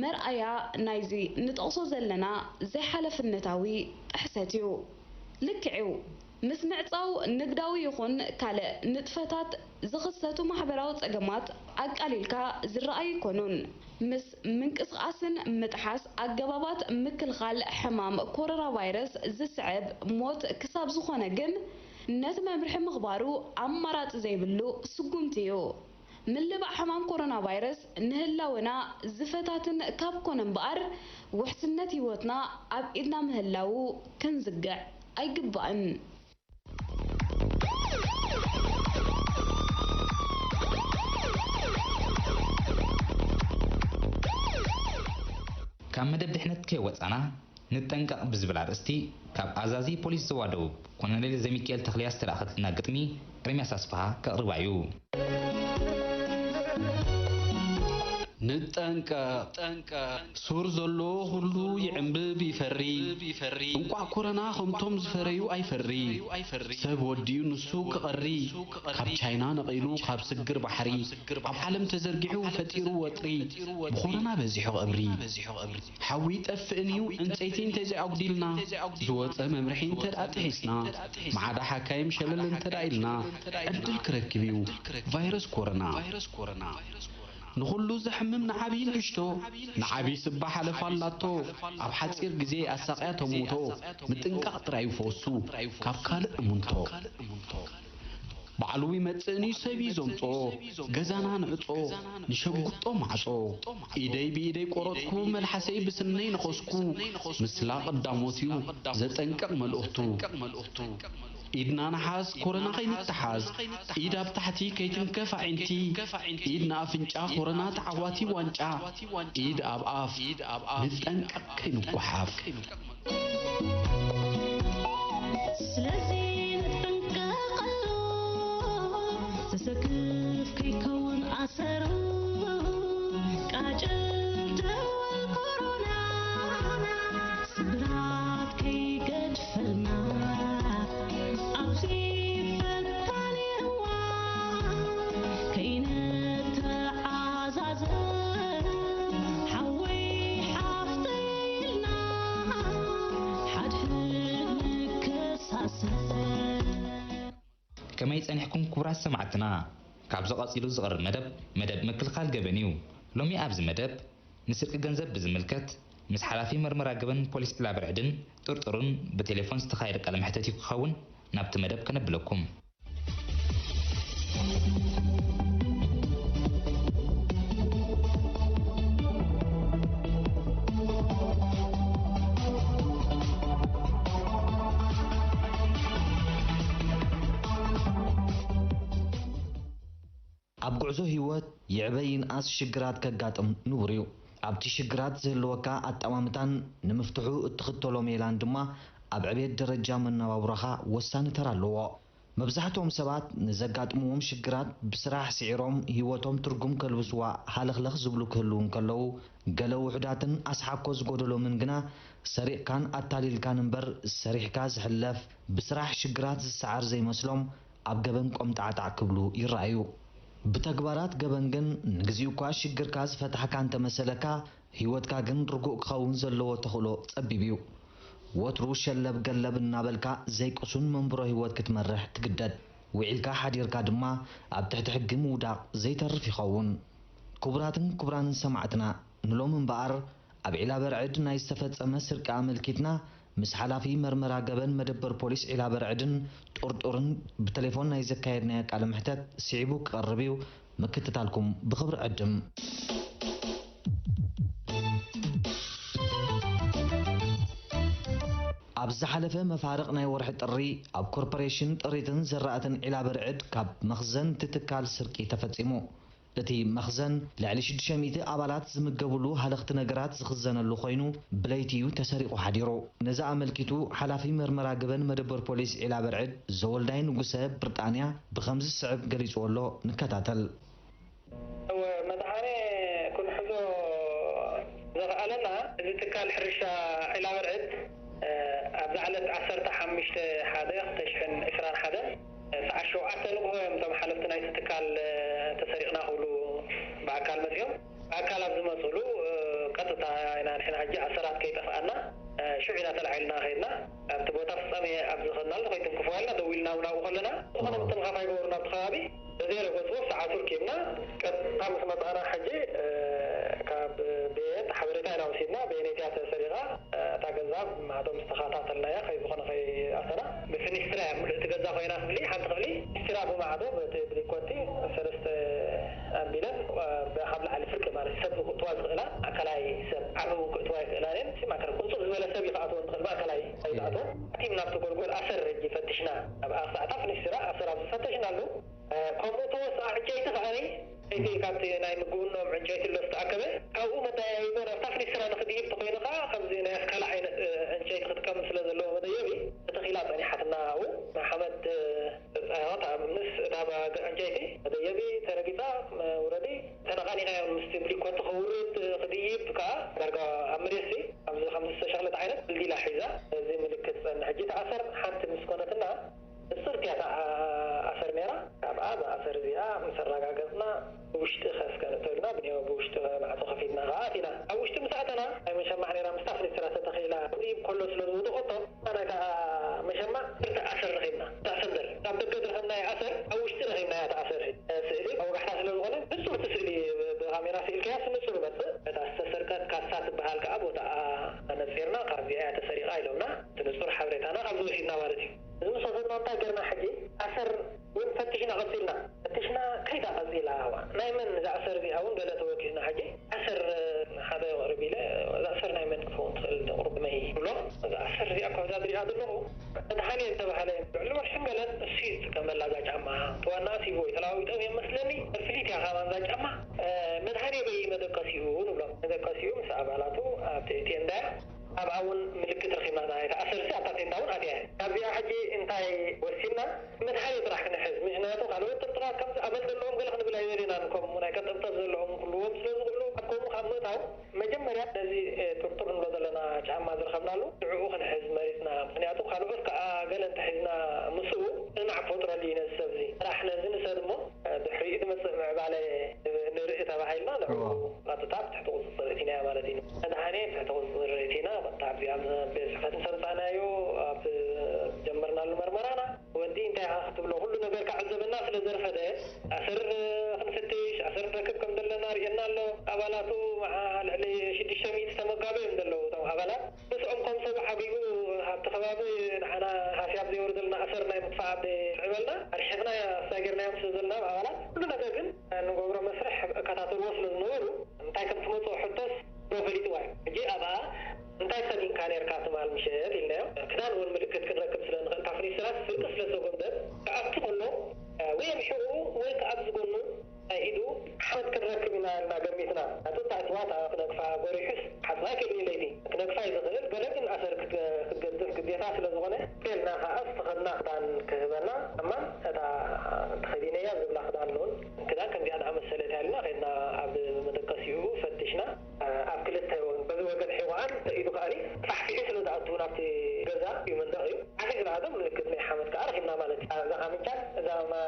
መርኣያ ናይዚ ንጠቕሶ ዘለና ዘይሓለፍነታዊ ጥሕሰት እዩ። ልክዕ እዩ፣ ምስ ምዕጻው ንግዳዊ ይኹን ካልእ ንጥፈታት ዝኽሰቱ ማሕበራዊ ጸገማት ኣቃሊልካ ዝረኣዩ ኣይኮኑን። ምስ ምንቅስቓስን ምጥሓስ ኣገባባት ምክልኻል ሕማም ኮሮና ቫይረስ ዝስዕብ ሞት ክሳብ ዝኾነ ግን፣ ነቲ መምርሒ ምኽባሩ ኣማራጺ ዘይብሉ ስጉምቲ እዩ። ምልባዕ ሕማም ኮሮና ቫይረስ ንህላወና ዝፈታትን ካብ ኮነ እምበኣር፣ ውሕስነት ህይወትና ኣብ ኢድና ምህላዉ ክንዝግዕ ኣይግባእን። ካብ መደብ ድሕነት ከይወጻና ንጠንቀቕ ብዝብል ኣርእስቲ፣ ካብ ኣዛዚ ፖሊስ ዞባ ደቡብ ኮሎኔል ዘሚካኤል ተኽልያ ዝተላእኸትልና ግጥሚ ኤርምያስ ኣስፍሃ ከቕርባ እዩ። ንጠንቀቕ። ሱር ዘሎ ኩሉ ይዕምብብ ይፈሪ። እንቋዕ ኮረና ከምቶም ዝፈረዩ ኣይፈሪ። ሰብ ወዲኡ ንሱ ክቐሪ። ካብ ቻይና ነቒሉ ካብ ስግር ባሕሪ። ኣብ ዓለም ተዘርጊሑ ፈጢሩ ወጥሪ። ብኮረና በዚሑ ቀብሪ። ሓዊ ይጠፍእን እዩ ዕንፀይቲ እንተዘይኣጉዲልና። ዝወፀ መምርሒ እንተደኣ ጥሒስና። ማዕዳ ሓካይም ሸለል እንተደኣ ኢልና። ዕድል ክረክብ እዩ ቫይረስ ኮረና። ንኹሉ ዘሕምም ንዓብዪ ንእሽቶ፣ ንዓብዪ ስባ ሓለፋ ኣላቶ። ኣብ ሓጺር ግዜ ኣሳቕያ ተሙቶ፣ ምጥንቃቕ ጥራይ እዩ ፈወሱ ካብ ካልእ እሙንቶ። ባዕሉ ይመጽእን እዩ ሰብ እዩ ዘምጽኦ፣ ገዛና ንዕጾ፣ ንሸጉጦ ማዕጾ። ኢደይ ብኢደይ ቆረጽኩ፣ መልሓሰይ ብስነይ ነኸስኩ፣ ምስላ ቀዳሞት እዩ ዘጠንቅቕ መልእኽቱ። ኢድና ንሓዝ ኮረና ከይንተሓዝ፣ ኢድ ኣብ ታሕቲ ከይትንከፍ ኣዒንቲ፣ ኢድ ንኣፍንጫ ኮረና ተዓዋቲ ዋንጫ፣ ኢድ ኣብ ኣፍ ንጠንቀቕ ከይንጓሓፍ። ስለዚ ንጠንቀቐሉ፣ ዘሰክፍ ከይከውን ኣሰሩ፣ ቃጭል ደወል ኮሮና፣ ስብራት ከይገድፈልና፣ ኣብዚ ፈታኒ እዋን ከይንተዓዛዘብ፣ ሓወይ ሓፍተይ ኢልና፣ ሓድሕድ ንከሳሰብ። ከመይ ጸኒሕኩም ክቡራት ሰማዕትና? ካብዚ ቀጺሉ ዝቐርብ መደብ፣ መደብ ምክልኻል ገበን እዩ። ሎሚ ኣብዚ መደብ፣ ንስርቂ ገንዘብ ብዝምልከት፣ ምስ ሓላፊ መርመራ ገበን ፖሊስ ዒላበርዕድን ጥርጡሩን ብቴሌፎን ዝተኻየደ ቃለ መሕተት እዩ ክኸውን። ናብቲ መደብ ከነብለኩም። ኣብ ጉዕዞ ህይወት ይዕበ ይንኣስ ሽግራት ከጋጥም ንቡር እዩ። ኣብቲ ሽግራት ዝህልወካ ኣጠማምታን ንምፍትሑ እትኽተሎ ሜላን ድማ ኣብ ዕቤት ደረጃ መነባብሮኻ ወሳኒ ተራ ኣለዎ። መብዛሕትኦም ሰባት ንዘጋጥምዎም ሽግራት ብስራሕ ስዒሮም ህይወቶም ትርጉም ከልብስዋ ሃለኽለኽ ዝብሉ ክህልዉ እንከለዉ፣ ገለ ውሑዳትን ኣስሓኮ ዝጎደሎምን ግና ሰሪቕካን ኣታሊልካን እምበር ሰሪሕካ ዝሕለፍ፣ ብስራሕ ሽግራት ዝሰዓር ዘይመስሎም ኣብ ገበን ቆምጣዕጣዕ ክብሉ ይረኣዩ። ብተግባራት ገበን ግን ንግዚኡ እኳ ሽግርካ ዝፈታሕካ እንተመሰለካ፣ ህይወትካ ግን ርጉእ ክኸውን ዘለዎ ተኽእሎ ጸቢብ እዩ። ወትሩ ሸለብ ገለብ እናበልካ ዘይቅሱን መንብሮ ህይወት ክትመርሕ ትግደድ። ውዒልካ ሓዲርካ ድማ ኣብ ትሕቲ ሕጊ ምውዳቕ ዘይተርፍ ይኸውን። ክቡራትን ክቡራንን ሰማዕትና፣ ንሎሚ እምበኣር ኣብ ዒላበርዕድ ናይ ዝተፈጸመ ስርቂ ኣመልኪትና ምስ ሓላፊ መርመራ ገበን መደበር ፖሊስ ዒላበርዕድን ጥርጡርን ብቴሌፎን ናይ ዘካየድናዮ ቃለ መሕተት ስዒቡ ክቐርብ እዩ። ምክትታልኩም ብኽብሪ ዕድም። ኣብ ዝሓለፈ መፋርቕ ናይ ወርሒ ጥሪ ኣብ ኮርፖሬሽን ጥሪትን ዝራእትን ዒላበርዕድ ካብ መኽዘን እቲ ትካል ስርቂ ተፈጺሙ። እቲ መኽዘን ልዕሊ ሽዱሽተ ሚእቲ ኣባላት ዝምገብሉ ሃለኽቲ ነገራት ዝኽዘነሉ ኮይኑ፣ ብለይቲ እዩ ተሰሪቑ ሓዲሩ። ነዚ ኣመልኪቱ፣ ሓላፊ መርመራ ገበን መደበር ፖሊስ ዒላበርዕድ ዘወልዳይ ንጉሰ፣ ብሪጣንያ፣ ብኸምዚ ዝስዕብ ገሊጽዎ ኣሎ። ንከታተል። እወ፣ መድሃኔ ክንሕዞ ዘኽኣለና፣ እዚ ትካል ሕርሻ ዒላበርዕድ፣ እ፣ ኣብዛ ዕለት ዓሰርተ ሓሙሽተ ሓደ ክልተ ሽሕን ዕስራን ሓደ፣ እ፣ ሰዓት ሸውዓተ ንግሆ እዮም እቶም ሓለፍቲ ናይቲ ትካል፣ እ፣ ተሰሪቕና ክብሉ ብኣካል መጺኦም። ብኣካል ኣብ ዝመጽሉ፣ እ፣ ቀጥታ ኢና ንሕና ሕጂ ኣሰራት ከይጠፍኣና፣ እ፣ ሽዑ ኢና ተላዒልና ከይድና። ኣብቲ ቦታ ፍጻሜ ኣብ ዝኸድናሉ ከይትንክፍዋ ኢልና ደዊልና እውን ኣብኡ ከለና፣ ዝኾነ ምትንኻፍ ኣይገበሩን ኣብቲ ከባቢ። በዚ ገለ ጎስጎስ ሰዓቱ ርኪብና ቀጥታ ምስ መጻእና ሕጂ፣ እ፣ ካብ ቤት ሓበሬታ ኢና ወሲድና። በየነይቲ እያ ተሰሪቓ፣ እ፣ እታ ገዛ ብማዕዶ ምስ ተኸታተልናያ ከይዝኾነ ከይኣተና ብፊኒስትራ እያ ምሉእ እቲ ገዛ ኮይና ክፍሊ፣ ሓንቲ ክፍሊ ፊኒስትራ ብማዕዶ በቲ ብሊኮቲ ሰለስተ ኣቢለን፣ እ፣ ካብ ላዕሊ ፍርቂ ማለት ሰብ ክእትዋ ዝኽእላ ኣካላይ ሰብ ዓቢ እውን ክእትዋ ይኽእላ እየን። ማእከል ቁንጽል ዝበለ ሰብ እዩ ክኣትወን ዝኽእል ማእከላይ ኣይዝኣትወን። ኣቲም ናብቲ ጎልጎል ኣሰር ሕጂ ፈትሽና ኣብ ኣኽሳዕታ ፊኒስትራ ኣሰር ኣብ ዝፈተሽናሉ፣ እ፣ ከምኡ ተወስኣ ዕንጨይቲ ከኣ፣ ዕንጨይቲ ካብቲ ናይ ምግብኖም ዕንጨይቲ ኣሎ ዝተኣከበ፣ ካብኡ መደያይቦ ናብታ ፍኒስትራ ንኽድይብ ተኾይኑ ከኣ፣ ከምዚ ናይ ኣስካላ ዓይነት፣ እ፣ ዕንጨይቲ ክትቀም ስለ ዘለዎ መደየቢ፣ ተተኺላ ጸኒሓትና ኣብኡ። ሓመድ፣ እ፣ ጻዕቆት ኣብ ምስ እታ ባ-፣ ዕንጨይቲ መደየቢ ተረጊጻ፣ እ፣ ውረዲ፣ ተነቓኒቓ ምስቲ ብሊኮ ትኸውን። እታ መሸማዕ ክልተ ኣሰር ረኺብና። እታ ሰንደል ካብ ደገ ዝረኸብናዮ ኣሰር ኣብ ውሽጢ ረኺብናያ። እታ ኣሰር ስእሊ ኣብ ወጋሕታ ስለ ዝኾነ ንጹር እቲ ስእሊ ብካሜራ ስኢልካያ ንጹር ይመጽእ። እታ ዝተሰርቀት ካሳ ትበሃል ከኣ ቦታኣ ነጺርና ካብዚኣ እያ ተሰሪቓ ኢሎምና። እቲ ንጹር ሓበሬታና ካብዚ ወሲድና ማለት እዩ። እዚ ምስ ወሰድና እንታይ ገርና ሕጂ ኣሰር እውን ፈቲሽና ቀጺልና። ፈቲሽና ከይዳ ቀጺላ። ናይ መን እዛ ኣሰር እዚኣ እውን ገለ ተወኪስና ሕጂ ኣሰር ሓደ የቕርብ ኢለ እዛ ኣሰር ናይ መን ክትኸውን ትኽእል ተቕርብ መይ ይብሎ። እዛ ኣሰር እዚኣ ካብ እዛ ዝሪኣ ዘለኹ መድሃኔ ዝተባህለ ልዕሊ ወርሕን ገለን እሱ ይጥቀመላ እዛ ጫማ። እቲ ዋና ሲቦ እዩ ተለዋዊጦም እዮም መስለኒ። ፍሊት እያ ካባን እዛ ጫማ። መድሃኔ በይ መደቀሲኡ ንብሎም። መደቀሲኡ ምስ ኣባላቱ ኣብቲ ቴንዳ እያ። ኣብኣ እውን ምልክት ረኺብና እታ ናይታ ኣሰርሲ ኣብታ ቴንዳ እውን ኣትያ እያ። ካብዚኣ ሕጂ እንታይ ወሲድና? መድሃኔ ጥራሕ ክንሕዝ፣ ምኽንያቱ ካልኦት ጥርጥራት ከምዚ ኣመል ዘለዎም ገለ ክንብል ኣይደለናን። ከምኡ ናይ ቀንጠብጠብ ዘለዎም ክህልዎም ስለ ዝኽእሉ ኣብ ከምኡ ካብ ምእታው መጀመርያ ነዚ ጥርጡር ንብሎ ዘለና ጫማ ዝረኸብናሉ ንዕኡ ክንሕዝ መሪፅና። ምኽንያቱ ካልኦት ከዓ ገለ እንተሒዝና ምስኡ ስናዕ ክፈጥረሉ እዩ ነዚ ሰብ እዚ። ጥራሕ ነዚ ንሰድ እሞ ድሕሪኡ ዝመፅእ ምዕባለ ንርኢ ተባሂልና ንዕኡ እዎ። ቀጥታ ብትሕቲ ቁፅፅር እቲናዮ ማለት እዩ። መድሃኔ ትሕቲ ቁፅፅር እቲና ቀጥታ ኣብዚኣ ቤት ፅሕፈት ምስ ኣምፃእናዮ ኣብ ጀመርናሉ መርመራና ወዲ እንታይ ኢኻ ክትብሎ ኩሉ ነገር ክዕዘበና ስለ ዘርፈደ ኣሰር ክንፍትሽ ኣሰር ንረክብ ከም ዘለና ርእየና ኣሎ። ኣባላቱ መዓ ልዕሊ ሽዱሽተ ሚእቲ ተመጋቢ እዮም ዘለዉ እቶም ኣባላት። ምስኦም ከም ሰብ ሓጊጉ ኣብቲ ከባቢ ንዓና ሃስያ ኣብ ዘየውርደልና ኣሰር ናይ ምጥፋእ ኣብ ዘየስዕበልና ኣርሒቕና ኣሳጊርናዮም ስለ ዘለና ኣብ ኣባላት ኩሉ ነገር ግን ንገብሮ መስርሕ እከታተልዎ ስለ ዝነበሩ እንታይ ከም ትመፅኦ ሕቶስ ዶ ፈሊጥዋ እዩ። ሕጂ ኣብኣ እንታይ ተኸዲንካ ነርካ ትማል ምሸት ኢልናዮ። ክዳን እውን ምልክት ክንረክብ ስለ ንኽእል ካብ ፍሪስትራት ፍርቂ ስለ ዝተጎምደት ክኣቱ ከሎ ወይ ኣብ ሕቑኡ ወይ ከኣ ኣብ ዝጎኑ ናይ ኢዱ ሓመድ ክንረክብ ኢና ኢልና ገሚትና። ናቱ እታ እትዋት ክነግፋ ጎሪሑስ ሓጽባ ኣይክእልን እዩ ለይቲ። ክነግፋ እዩ ዝኽእል፣ ገለ ግን ኣሰር ክት- ክትገድፍ ግዴታ ስለ ዝኾነ፣ ከልና ከኣ ዝተኸድና ክዳን ክህበና፣ እማን እታ ተኸዲነያ ዝብላ ክዳን እውን፣ ክዳን ከምዚኣ ዝኣመሰለት እያ ኢልና ከድና ኣብ መደቀሲኡ ፈቲሽና። ኣብ ክልተ ወገን፣ በዚ ወገን ሒቑኣን ኢዱ ከኣኒ ፋሕፊሑ ስለ ዝኣቱ ናብቲ ገዛ እዩ መንደቕ እዩ። ዓኺ ዝረኣዶ ምልክት ናይ ሓመድ ከኣ ረኺብና ማለት እዩ። እዛ ካምቻን እዛ ማ-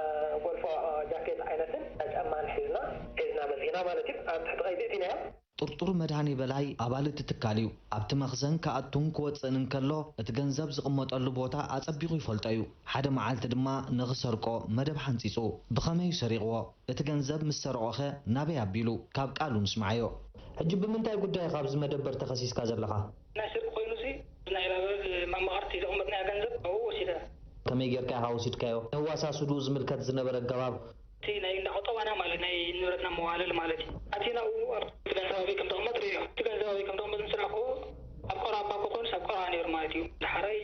ጎልፎ ጃኬት ዓይነትን ጫማን ሒዝና ሒዝና መጺእና ማለት እዩ። ኣብ ትሕቲ ቀይዲ እቲናዮ። ጥርጡር መድሃኔ በላይ ኣባል እቲ ትካል እዩ። ኣብቲ መኽዘን ክኣቱን ክወጽእን እንከሎ እቲ ገንዘብ ዝቕመጠሉ ቦታ ኣጸቢቑ ይፈልጦ እዩ። ሓደ መዓልቲ ድማ ንኽሰርቆ መደብ ሓንጺጹ። ብኸመይ እዩ ሰሪቕዎ? እቲ ገንዘብ ምስ ሰረቖኸ ናበይ ኣቢሉ? ካብ ቃሉ ንስምዓዮ። ሕጂ ብምንታይ ጉዳይ ኢኻ ኣብዚ መደበር ተኸሲስካ ዘለኻ? ናይ ስርቂ ኮይኑሲ ናይ ላበል መማቕርቲ ዘቐመጥናያ ገንዘብ ኣብኡ ወሲደ። ከመይ ጌርካ ኢኻ ወሲድካዮ? ንህዋሳስኡ ዝምልከት ዝነበረ ኣገባብ እቲ ናይ እንዳ ቁጠባና ማለት ናይ ንብረትና መዋለል ማለት እዩ። ኣቲና ኣብኡ ኣብቲ ገንዘብ ኣበይ ከም ዘቐመጥ ርእዮ። እቲ ገንዘብ ኣበይ ከም ዘቐመጥ ምስ ረኣኽዎ ኣብ ቀረባ ባኮ ኮይኑስ ኣብ ቀረባ ነይሩ ማለት እዩ። ዳሕራይ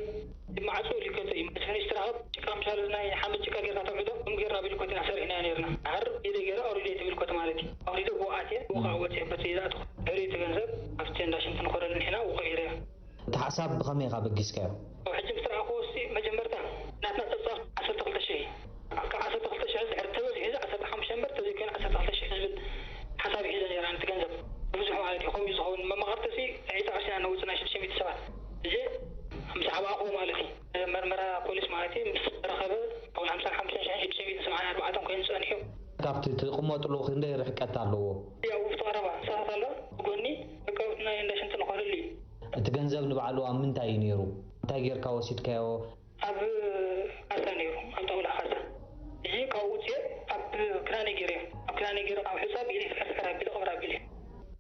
ማዕጾ ሊከቶ እዩ። ምስ ፍኒሽ ትራኸብ ጭቃ ምሻሉ ናይ ሓመድ ጭቃ ጌርካ ተውሕዶ ከም ጌርና ብሊኮት ኢና ሰሪሕናዮ ነይርና። ድሓር ኢደ ጌረ ኣውሪደ ትብሊኮት ማለት እዩ። ኣውሪደ ብኡ ኣትየ ብኡ ከዓ ወፅየ በቲ ዝኣትኹ ድሕሪ እቲ ገንዘብ ኣብቲ እንዳ ሽንቲ ንኸደሉ ንሕና ውቑ ኢረዮ። እቲ ሓሳብ ብኸመይ ኢኻ በጊስካዮ? ሕጂ ምስ ረኣኽዎ እስቲ መጀመርታ ናትና ፀብፃብ ዓሰርተ ክልተ ሽሕ እዩ። ካብ ዓሰርተ ክልተ ሽሕ ድሕር ተበዚሑ እዚ ዓሰርተ ሓሙሽተ እምበር ተዘይኮይኑ ዓሰርተ ክልተ ሽሕ ዝብል ሓሳብ ሒዘ ነይረ ኣነ እቲ ገንዘብ። ብዙሕ ማለት እዩ ከምኡ ዝኸውን መማቕርቲ ሲ ዕይታ ቅርሲና ነውፅእ ናይ ሽዱሽተ ሚእቲ ሰባት እዚ ምስ ዓባእኹ ማለት እዩ። መርመራ ፖሊስ ማለት እዩ ምስ ተረኸበ ኣብ ሓምሳን ሓሙሽተን ሽሕን ሽዱሽተ ሚእትን ሰማንያን ኣርባዕተን ኮይኑ ጸኒሑ። ካብቲ ትቕመጥሉ ክንደይ ርሕቀት ኣለዎ? ያው ውሽጡ ቀረባ ሰባት ኣሎ ብጎኒ በቃ ናይ እንዳ ሽንቲ ንኸደሉ እዩ። እቲ ገንዘብ ንባዕሉ ኣብ ምንታይ እዩ ነይሩ? እንታይ ጌርካ ወሲድካዮ? ኣብ ካሳ ነይሩ ኣብ ጣውላ ካሳ። እዚ ካብኡ ውፅኤ ኣብ ክዳነይ ገይረ ኣብ ክዳነይ ገይረ ካብ ሕፃ ብኢደይ ፍሕር ፍሕር ኣቢለ ቅብር ኣቢለ።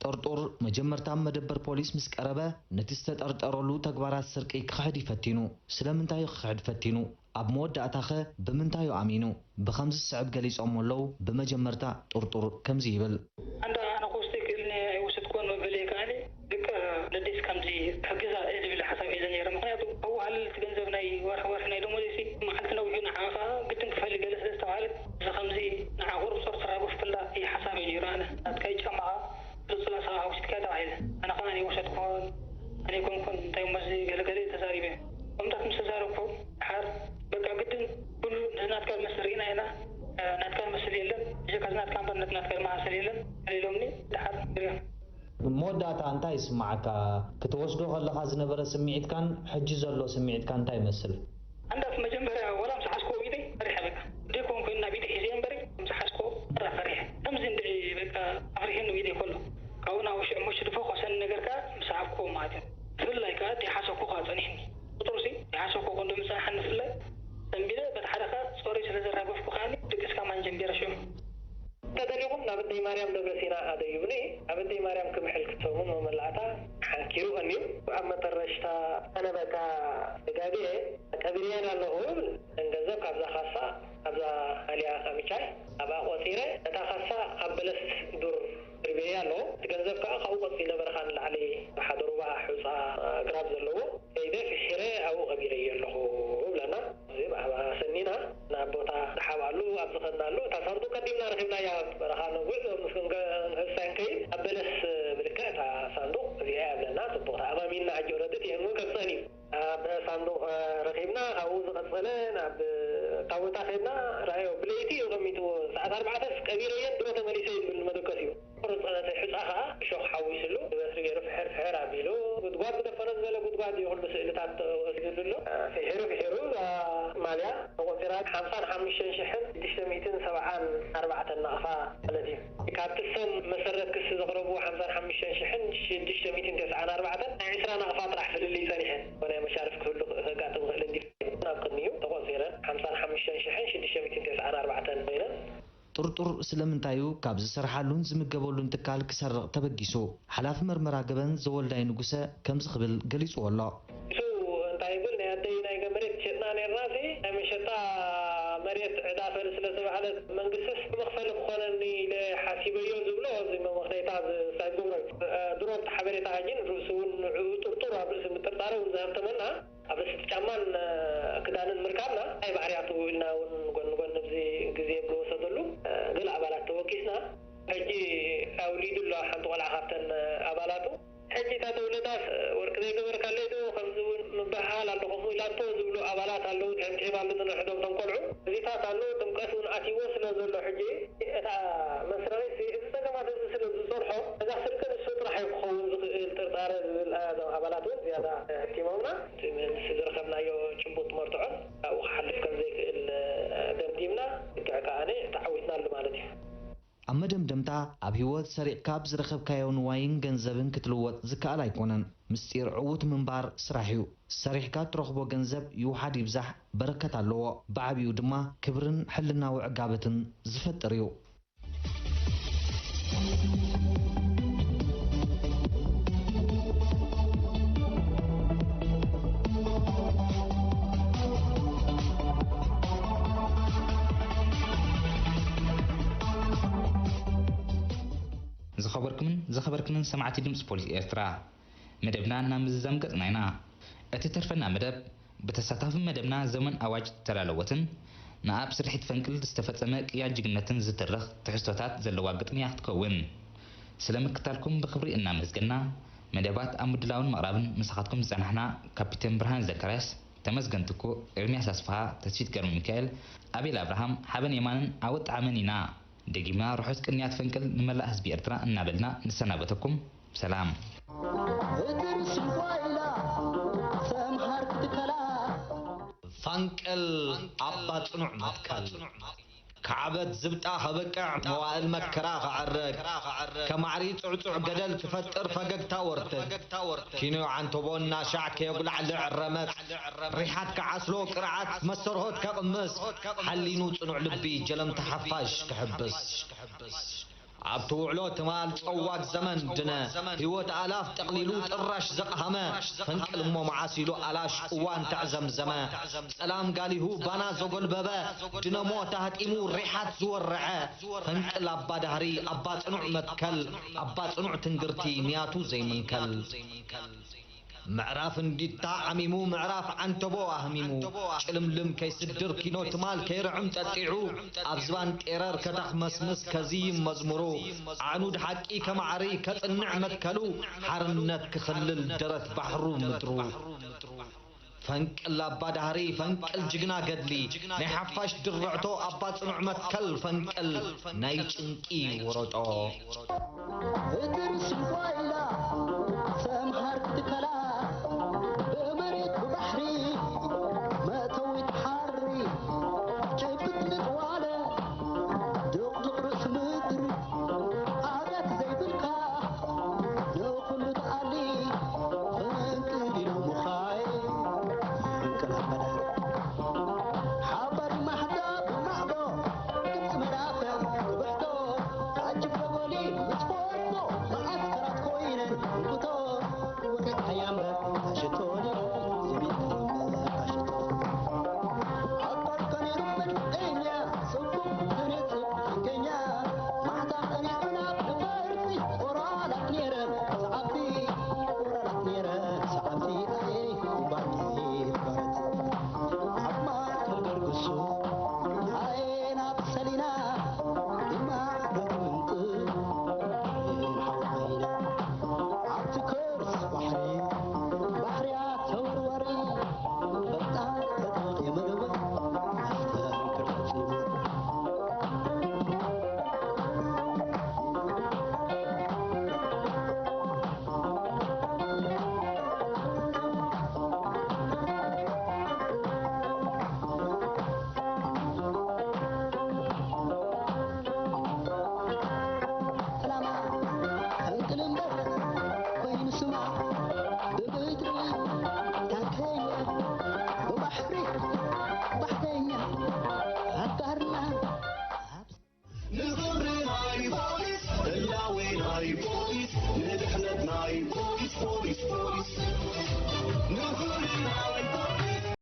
ጥርጡር መጀመርታ ኣብ መደበር ፖሊስ ምስ ቀረበ ነቲ ዝተጠርጠረሉ ተግባራት ስርቂ ክኽሕድ እዩ ፈቲኑ። ስለምንታይ እዩ ክኽሕድ ፈቲኑ? ኣብ መወዳእታኸ ብምንታይ እዩ ኣሚኑ? ብኸምዚ ዝስዕብ ገሊጾሞ ኣለዉ። ብመጀመርታ ጥርጡር ከምዚ ይብል። ኣንዳ ኣነ ክወስዶ ይክእልኒ ኣይወሰድክዎን መበለይ ከኣኒ ደቂ ነዴስ ከምዚ ክሕግዛ እየ ዝብል ሓሳብ ሒዘ ነይረ። ምኽንያቱ ኣዋህልል እቲ ገንዘብ ናይ ወርሒ ወርሒ ናይ ደሞዘይሲ መዓልቲ ነዊሑ ንዓኻ ግድን ክፈሊ ገለ ስለ ዝተባህለት እዚ ከምዚ ንዓ ቁርብጾር ተራጉፍ ክላ እዩ ሓሳበይ ነይሩ። ኣነ ናትካይ ጫማኻ ብፅላ ሰኻ ሓውሲትካ ተባሂለ። ኣነ ከዓ እኔ ወሰድኩን እኔ ኮንኩን እንታይ እሞ እዚ ገለገለ ተዛሪበ። ከምታት ምስ ተዛረብኩ ድሓር በቃ ግድን ኩሉ ነዚ ናትካ ዝመስል ርኢና ኢና። ናትካ ዝመስል የለን። ብጀካ እዚ ናትካ እምበር ነቲ ናትካ ዝመሳሰል የለን ኢሎምኒ። ድሓር ሪኦም መወዳእታ እንታይ ይስምዓካ? ክትወስዶ ከለኻ ዝነበረ ስምዒትካን ሕጂ ዘሎ ስምዒትካን እንታይ ይመስል? ኣንዳት መጀመርያ ዋላ ምስ ሓዝክዎ ኢደይ ፈሪሐ በቃ። ደይኮን ኮይኑ ናብ ኢደይ ሒዘዮ እምበሪ ምስ ሓዝክዎ ፈራ ፈሪሐ። ከምዚ እንድዒ በቃ ኣፍሪሕኒ ኢደይ ከሎ። ካብኡ ናብ ሽዑ ሞሽ ድፎ ኮሰኒ ነገር ከኣ ምስ ሃብክዎ ማለት እዩ። ብፍላይ ከኣ ደይሓሰብኩ ከኣ ጸኒሕኒ። ቁጽሩሲ ስጋግኤ ቀቢረየን ኣለኹ ይብል። ገንዘብ ካብዛ ካሳ፣ ካብዛ ኣልያ ካሚቻይ ኣብኣ ቆጺረ፣ እታ ካሳ ኣብ በለስ ዱር ድርብየያ ኣለኹ። እቲ ገንዘብ ከኣ ካብኡ ቀጺለ በረኻ ንላዕሊ ብሓደ ሩባ ሑጻ ኣግራብ ዘለዎ ከይደ ፍሒረ ኣብኡ ቀቢረዮ ኣለኹ ይብለና። እዚ ብኣባ ሰኒና ናብ ቦታ ዝሓብኣሉ ኣብ ዝኸድናሉ እታ ሳንዱቕ ቀዲምና ረኺብናያ። በረኻ ነጒዕ ምስ ክንገ-፣ ንሕሳይ ንከይድ ኣብ በለስ ብልክዕ እታ ሳንዱቕ እዚኣ እያ ብለና። ጽቡቕ ተኣማሚንና ሕጂ ወረድት የን እውን ከብጸን እዩ። ኣብ ሳንዱቕ ረኺብና ካብኡ ዝቐጸለ ናብ እታ ቦታ ከድና። ረኣዮ ብለይቲ እዩ ቀሚጥዎ። ሰዓት ኣርባዕተስ ቀቢረየን ድሮ ተመሊሰ እዩ ዝብል መደቀሲኡ። ቁርጽ ሑጻ ኸኣ እሾኽ ሓዊስሉ፣ ብበትሪ ገይሩ ፍሕር ፍሕር ኣቢሉ፣ ጉድጓድ ብደፈኖ ዝበለ ጉድጓድ እዩ ኩሉ ስእልታት ተወሲዱሉ ኣሎ። ፍሒሩ ፍሒሩ እዛ ማልያ ተቖጺራ ሓምሳን ሓሙሽተን ሽሕን ሽዱሽተ ሚእትን ሰብዓን ኣርባዕተን ናቕፋ ማለት እዩ። ካብቲ ሰም መሰረት ክሲ ዘቕረብዎ ሓምሳን ሓሙሽተን ሽሕን ሽዱሽተ ሚእትን ተስዓን ኣርባዕተን ናይ ዕስራ ናቕፋ ጥራሕ ፍልልይ ጸኒሐን። ኮነ መሻርፍ ክህሉ ከጋጥም ይኽእል እንዲ ናብ ቅድሚኡ ተቖጺረን ሓምሳን ሓሙሽተን ሽሕን ሽዱሽተ ሚእትን ተስዓን ኣርባዕተን ኮይነን። ጥርጡር ስለምንታይ እዩ ካብ ዝሰርሓሉን ዝምገበሉን ትካል ክሰርቕ ተበጊሱ? ሓላፊ መርመራ ገበን ዘወልዳይ ንጉሰ ከምዚ ክብል ገሊጽዎ ኣሎ። እሱ እንታይ ይብል፣ ናይ ኣደይ ናይ ገመሬት ሸጥና ነርና፣ እዚ ናይ መሸጣ መሬት ዕዳ ፈል ስለ ዝተባህለት መንግስትስ መኽፈሊ ክኾነኒ ኢለ ሓሲበዮ ዝብሎ፣ እዚ መመኽነይታ ዝ-፣ ዝገብሮ እዩ። ድሮ እቲ ሓበሬታ ሕጂ ንርእሱ እውን ንዕኡ ጥርጡር ኣብ ርእሲ ምጥርጣረ እውን ዝሃብተመና። ኣብ ርእሲ እቲ ጫማን ክዳንን ምርካብና፣ ናይ ባህርያቱ ኢልና እውን ጎን ንጎን ኣብዚ ግዜ ብዝወሰደሉ፣ ገለ ኣባላት ተወኪስና። ሕጂ ኣውሊዱ ኣሎ ሓንቲ ቆልዓ ካብተን ኣባላቱ። ሕጂ እታ ተውለዳስ ወርቂ ዘይገበርካለይ ዶ ከምዚ እውን ምበሃል ኣሎ፣ ከምኡ ኢላቶ ዝብሉ ኣባላት ኣለዉ። ትሕምትሒም ኣሎ ዝንሕዶም እቶም ቆልዑ። እዚታት ኣሎ፣ ጥምቀት እውን ኣትይዎ ስለ ዘሎ ሕጂ እታ መስረቒት እዚ ጸገማት እዚ ስለ ዝጸንሖ፣ ነዛ ስርቂ ንሱ ጥራሕ እዩ ክኸውን ዝኽእል ጥርጣረ ዝብል፣ እ፣ እዞም ኣባላት እውን ዝያዳ፣ እ፣ ሕቲሞምና። እቲ ምስ ዝረኸብናዮ ጭቡጥ መርትዖን ካብኡ ክሓልፍ ከም ዘይክእል፣ እ፣ ደምዲምና፣ ልክዕ ከኣ ተዓዊትናሉ ማለት እዩ። ኣብ መደምደምታ፣ ኣብ ህይወት ሰሪቕካ ኣብ ዝረኸብካዮ ንዋይን ገንዘብን ክትልወጥ ዝከኣል ኣይኮነን። ምስጢር ዕዉት ምንባር ስራሕ እዩ። ሰሪሕካ እትረኽቦ ገንዘብ ይውሓድ ይብዛሕ በረከት ኣለዎ። ብዓቢኡ ድማ ክብርን ሕልናዊ ዕጋበትን ዝፈጥር እዩ። ዝኸበርኩምን ዝኸበርክንን ሰማዕቲ ድምፂ ፖሊስ ኤርትራ፣ መደብና እናምዝዛም ገጽና ኢና። እትተርፈና መደብ፣ ብተሳታፊ መደብና ዘመን ኣዋጅ እተዳለወትን ንኣብ ስርሒት ፈንቅል ዝተፈጸመ ቅያ ጅግነትን ዝትርኽ ትሕዝቶታት ዘለዋ ግጥሚ እያ ክትከውን። ስለ ምክታልኩም ብኽብሪ እናመስገና፣ መደባት ኣብ ምድላውን ምቕራብን ምሳኻትኩም ዝጸናሕና ካፒቴን ብርሃነ ዘካርያስ፣ ተመስገን ትኩእ፣ ኤርምያስ ኣስፍሃ፣ ተስፊት ገብረሚካኤል፣ ኣቤል ኣብርሃም፣ ሓበን የማንን ኣወጣዕመን ኢና። ደጊምና ርሑስ ቅንያት ፈንቅል ንመላእ ህዝቢ ኤርትራ እናበልና ንሰናበተኩም። ሰላም። እግር ስንኳ ኢላ ሰምሃር ክትከላ። ፈንቅል ኣባ ጽኑዕ መትከል። ከዓበት ዝብጣ ከብቅዕ መዋእል መከራ ከዕርግ። ከማዕሪ ጽዕጹዕ ገደል ክፈጥር ፈገግታ ወርትግ። ኪኖ ዓንተቦ እናሻዕ ከየጉላዕ ልዕረመጽ። ሪሓት ከዓስሎ ቅርዓት መስተርሆት ከቕምስ። ሓሊኑ ጽኑዕ ልቢ ጀለምቲ ሓፋሽ ክሕብስ። ኣብቲ ውዕሎ ትማል ጸዋግ ዘመን ድነ፣ ህይወት ኣላፍ ጠቕሊሉ ጥራሽ ዘቕሃመ፣ ፈንቅል እሞ መዓስ ኢሉ ኣላሽ እዋን ተዕዘምዘመ። ጸላም ጋሊሁ ባና ዘጎልበበ፣ ድነሞ ተሃጢሙ ሪሓት ዝወርዐ፣ ፈንቅል ኣባ ዳህሪ፣ ኣባ ጽኑዕ መትከል፣ ኣባ ጽኑዕ ትንግርቲ፣ ንያቱ ዘይምንከል። ምዕራፍ እንዲታ ዓሚሙ፣ ምዕራፍ ዓንተቦ ኣህሚሙ፣ ጭልምልም ከይስድር ኪኖ ትማል ከይርዕም ጠጢዑ፣ ኣብ ዝባን ጤረር ከተኽመስምስ ከዝይም መዝሙሩ፣ ኣዕኑድ ሓቂ ከማዕሪ ከጽንዕ መትከሉ፣ ሓርነት ክኽልል ደረት ባሕሩ ምድሩ። ፈንቅል ኣባ ዳህሪ፣ ፈንቅል ጅግና ገድሊ፣ ናይ ሓፋሽ ድርዕቶ ኣባ ጽኑዕ መትከል፣ ፈንቅል ናይ ጭንቂ ወረጦ። እግር ስንኳ ኢላ ሰምሃር ክትከላ፣ ብመሬት ብባሕሪ መእተዊ ትሓሪ፣ ጭብጥ ምጥዋለ ድቕድቕ ርእሲ ምድሪ፣ ኣብያት ዘይብልካ ንኹሉ ትኣሊ፣ ፈንቅል ኢሎምኻይ፣ ፈንቅል